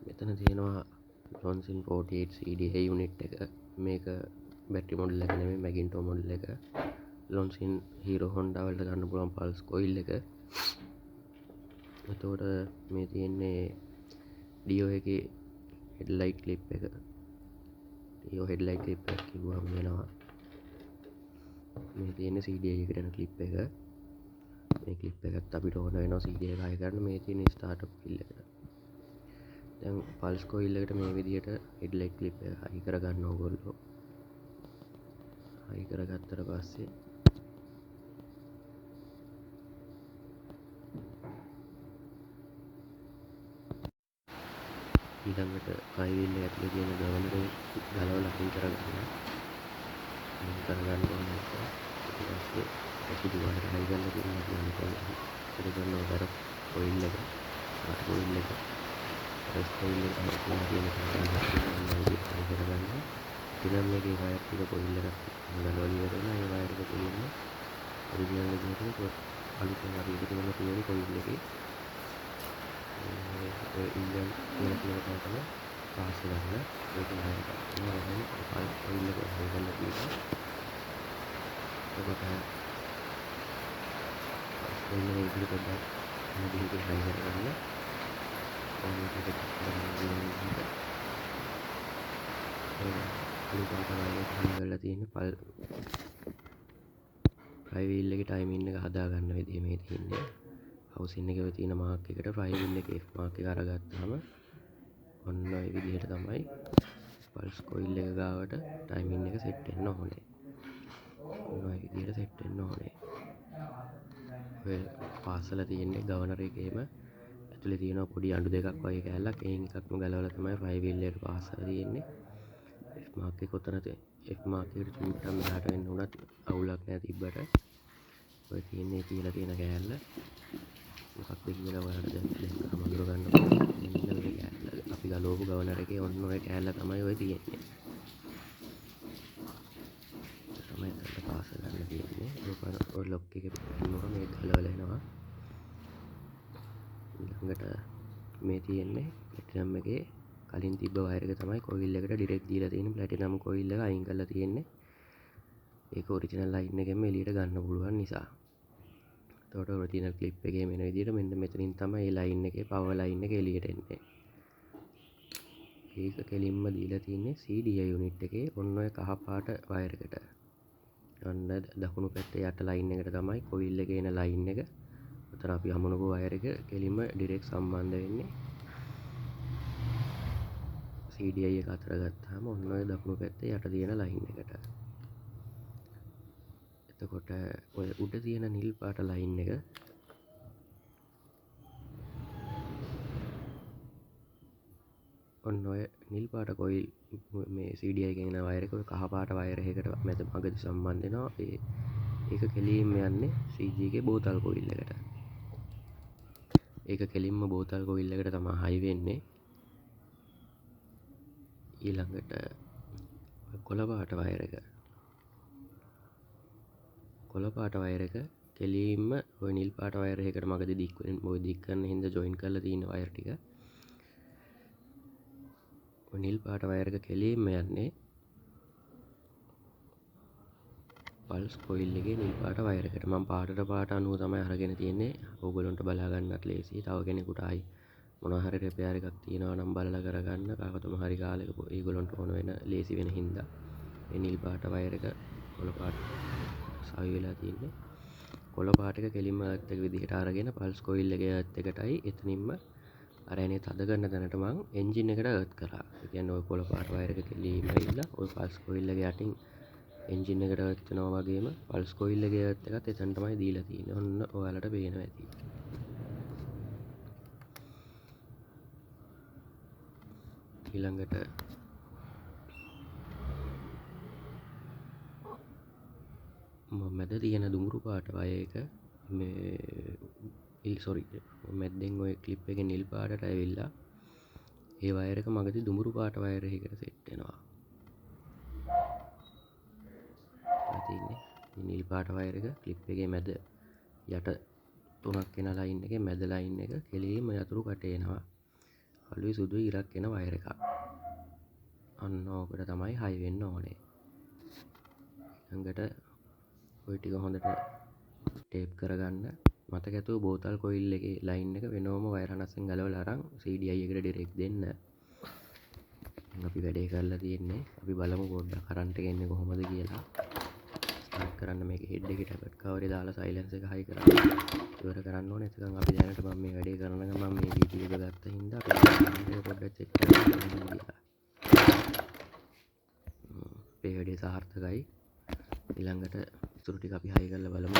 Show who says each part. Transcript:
Speaker 1: මෙතන තියෙනවා Loncin 48 CDI unit එක. මේක බැටරි මොඩල් එක නෙමෙයි, මැගින්ටෝ මොඩල් එක. Loncin Hero Honda වලට ගන්න පුළුවන් පල්ස් කොයිල් එක. එතකොට මේ තියෙන්නේ Dio එකේ හෙඩ්ලයිට් ක්ලිප් එක. Dio හෙඩ්ලයිට් ක්ලිප් එක කිව්වම වෙනවා. මේ තියෙන්නේ CDI එකට යන ක්ලිප් එක. මේ ක්ලිප් එකත් අපිට ඕන වෙනවා CDI එක හයි කරන්න. මේ තියෙන්නේ ස්ටාර්ට්අප් කිල් එකට. දැන් පල්ස් කොයිල් එකට මේ විදිහට හෙඩ්ලයිට් ක්ලිප් එක හයි කරගන්න ඕගොල්ලෝ. හයි කරගත්තට පස්සේ ඊළඟට ෆ්ලයිවීල් එක ඇතුලේ තියෙන ගවර්නර් එක ගලවලා අයින් කරගන්න. අයින් කරගන්න ඕනේ එක. ඊට පස්සේ සුදු වයර් හයි කරලා තියෙනවා අපි අනිත් එකතු කරන ඔය කොයිල් එක, ආර් කොයිල් එක, එස් කොයිල් එක තමයි තියෙන තැන ඔන්න විදිහට හයි කරගන්න. ඊළඟ මේකේ වයර් ටික කොයිල් එකක් ගලවලා ඉවර වෙලා ඒ වයර් එක තියෙන්නේ ඔරිජිනල් විදිහටම අලුතෙන් අපි එකතු කරන තියෙන කොයිල් එකේ ඔය ඉන්ජන් කියලා තියෙන තැන තමයි පාස් ගන්න. ඒක වයර් එකක් තියෙනවා. දැන් පල්ස් කොයිල් එක හයි කරලා තියෙනවා. එතකොට පල්ස් කොයිල් එක ඉදිරි පොඩ්ඩක් වෙන විදිහකින් හයි කරගන්න. ඕන විදිහට කරගන්න පුළුවන් විදිහට. ඒ අලු පාට වයර් එක හයි කරලා තියෙන පල් ෆ්ලයිවීල් එකේ ටයිමින් එක හදා ගන්න විදිහ මේ තියෙන්නේ. හවුසින් එකේ ඔය තියෙන මාක් එකට ෆ්ලයිවීල් එකේ F mark එක අරගත්තාම ඔන්න ඔය විදිහට තමයි පල්ස් කොයිල් එක ගාවට ටයිමින් එක සෙට් වෙන්න ඕනේ. ඔන්න ඔය විදිහට සෙට් වෙන්න ඕනේ. ඔය පාසල තියෙන්නේ ගවර්නර් එකේම ඇතුලේ තියෙන පොඩි අඬු දෙකක් වගේ කෑල්ලක්. එයින් එකක්ම ගලවලා තමයි ෆ්ලයිවීල් එකට පාසල තියෙන්නේ. F mark එක ඔතන F mark එකට චූට්ටක් මෙහාට වෙන්න උනත් අවුලක් නෑ තිබ්බට. ඔය තියෙන්නේ තියලා තියෙන කෑල්ල. මොකක්ද කියලා ඔයාලට දැන් අඳුර ගන්න පුළුවන්. මෙන්න මේ කෑල්ල. අපි ගලවපු ගවර්නර් එකේ ඔන්න ඔය කෑල්ල තමයි ඔය තියෙන්නේ. තමයි එතනට පාස ගන්න තියෙන්නේ. ඔය ලොක් එකේ පින්නුවම මේක ගලවලා එනවා. ඊළඟට මේ තියෙන්නේ ප්ලැටිනම් එකේ කලින් තිබ්බ වයර් එක තමයි කොයිල් එකට ඩිරෙක්ට් දීලා තියෙන්නේ. ප්ලැටිනම් කොයිල් එක අයින් කරලා තියෙන්නේ. ඒක ඔරිජිනල් ලයින් එකෙන්ම එළියට ගන්න පුළුවන් නිසා. එතකොට ඔරිජිනල් ක්ලිප් එකේ මෙන විදිහට මෙන්න මෙතනින් තමයි මේ ලයින් එකේ පවර් ලයින් එක එළියට එන්නේ. ඒක කෙලින්ම දීලා තියෙන්නේ CDI unit එකේ ඔන්න ඔය කහ පාට වයර් එකට. ඔන්න දකුණු පැත්තේ යට ලයින් එකට තමයි කොයිල් එකේ එන ලයින් එක. ඔතන අපි හමුනපු වයර් එක කෙලින්ම ඩිරෙක්ට් සම්බන්ධ වෙන්නේ CDI එක අතර ගත්තාම ඔන්න ඔය දකුණු පැත්තේ යට තියෙන ලයින් එකට. එතකොට ඔය උඩ තියෙන නිල් පාට ලයින් එක ඔන්න ඔය නිල් පාට කොයිල් මේ CDI එකෙන් එන වයර් එක ඔය කහ පාට වයර් එකකට මැද මගදී සම්බන්ධ වෙනවා. ඒක කෙලින්ම යන්නේ CG එකේ බෝතල් කොයිල් එකට. ඒක කෙලින්ම බෝතල් කොයිල් එකට තමයි හයි වෙන්නේ. ඊළඟට ඔය කොළ පාට වයර් එක. කොළ පාට වයර් එක කෙලින්ම ඔය නිල් පාට වයර් එකකට මගදී දික් වෙන, ඔය දික් කරන හින්දා ජොයින් කරලා තියෙන වයර් ටික. ඔය නිල් පාට වයර් එක කෙලින්ම යන්නේ පල්ස් කොයිල් එකේ නිල් පාට වයර් එකට. මම පාටට පාට අනුව තමයි අරගෙන තියෙන්නේ. ඕගොල්ලන්ට බලා ගන්නත් ලේසියි. තව කෙනෙකුට ආයි මොනවා හරි රිපෙයාර් එකක් තියෙනවා නම් බලලා කරගන්න. කවදම හරි කාලෙක ඒගොල්ලන්ට ඕන වෙන ලේසි වෙන හින්දා මේ නිල් පාට වයර් එක කොළ පාට සවි වෙලා තියෙන්නේ. කොළ පාට එක කෙලින්ම අර්ත් එක විදිහට අරගෙන පල්ස් කොයිල් එකේ අර්ත් එකටයි එතනින්ම අර එනේ තද කරන තැනට මං එන්ජින් එකට අර්ත් කරා. ඒ කියන්නේ ඔය කොළ පාට වයර් එක කෙලින්ම ඇවිල්ලා ඔය පල්ස් කොයිල් එක යටින් එන්ජින් එකට අර්ත් වෙනවා වගේම පල්ස් කොයිල් එකේ අර්ත් එකත් එතන තමයි දීලා තියෙන්නේ. ඔන්න ඔයාලට පේනවා ඇති. ඊළඟට මම මැද තියෙන දුඹුරු පාට වයර් එක මේ ඉල් සෝරි මැද්දෙන් ඔය ක්ලිප් එකේ නිල් පාටට ඇවිල්ලා ඒ වයර් එක මගදී දුඹුරු පාට වයර් එකකට සෙට් වෙනවා. ඔය තියෙන්නේ මේ නිල් පාට වයර් එක ක්ලිප් එකේ මැද යට තුනක් එන ලයින් එකේ මැද ලයින් එක කෙලින්ම යතුරු කටේ එනවා. කළුයි සුදුයි ඉරක් එන වයර් එකක්. අන්න ඕකට තමයි හයි වෙන්න ඕනේ. ඊළඟට ඔය ටික හොඳට ටේප් කරගන්න. මතක ඇතුව බෝතල් කොයිල් එකේ ලයින් එක වෙනවම වයර් හනස්සෙන් ගලවලා අරන් CDI එකට ඩිරෙක්ට් දෙන්න. දැන් අපි වැඩේ කරලා තියෙන්නේ. අපි බලමු පොඩ්ඩක් කරන්ට් එක එන්නේ කොහොමද කියලා. ස්ටාර්ට් කරන්න මේකේ හෙඩ් එකේ ටැබ්ලට් කවරේ දාලා සයිලන්ස් එක හයි කරන්න ඉවර කරන්න ඕනේ. එතකන් අපි දැනට මම මේ වැඩේ කරන ගමන් මේ වීඩියෝ එක ගත්ත හින්දා අපි කරන්ට් එක පොඩ්ඩක් චෙක් කරන්න කොහොමද කියලා. අපේ වැඩේ සාර්ථකයි. ඊළඟට ඉතුරු ටික අපි හයි කරලා බලමු.